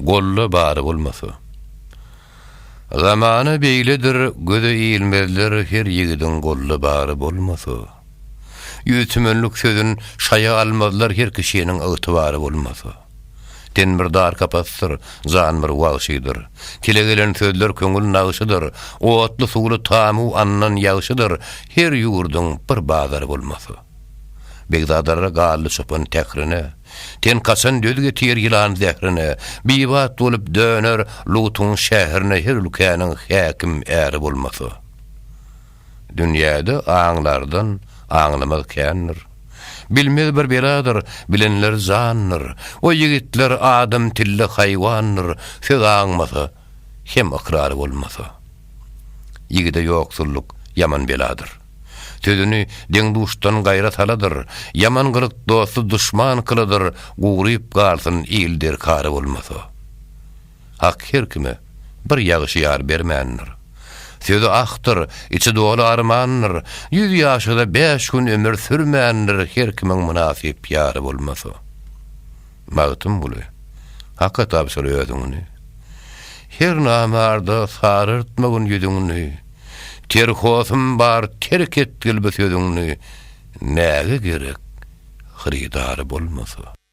Golda bary bolmasa. Zamana beýledir, göze ilmezler her ýigidiň golda bary bolmasa. Ýüz tümenlik sözün şaýa almazlar her kişiniň ygtybary bolmasa. Ten bir dar kapasdyr, jan bir wagşydyr. Tile gelen sözler köňül nagşydyr. Otly-suwly tamu andan ýagşydyr, her ýurduň bir bazary bolmasa. Begzadalara galdy çopan tährine. Ten kaçan döz getir ýylan zährine, Bibat bolup döner Lutuň şährine her ülkäniň häkim äri bolmasa. Dünýäde aňlardan aňlamaz kändir. Bilmez bir beladyr, bilenler jandyr. O ýigitler adam tilli haýwandyr, söz aňmasa, hem ykrary bolmasa. Ýigide ýoksullyk ýaman beladyr. Sözüni deň-duşdan gaýra saladyr, Ýaman gylyk dosty duşman kyladyr, Guryp galsyn il derkary bolmasa. Hak her kime bir ýagşy ýar bermändir. Sözi ahdyr, içi doly armandyr, Ýüz ýaşada bäş gün ömür sürmändir, Her kimiň mynasyp ýary bolmasa. Magtymguly, Haka tabşyr özüňni. Her namarda sarartmagyn ýüzüňni, Terhosum bar terk etgil bu sözüňni, Näge gerek hyrydary bolmasa.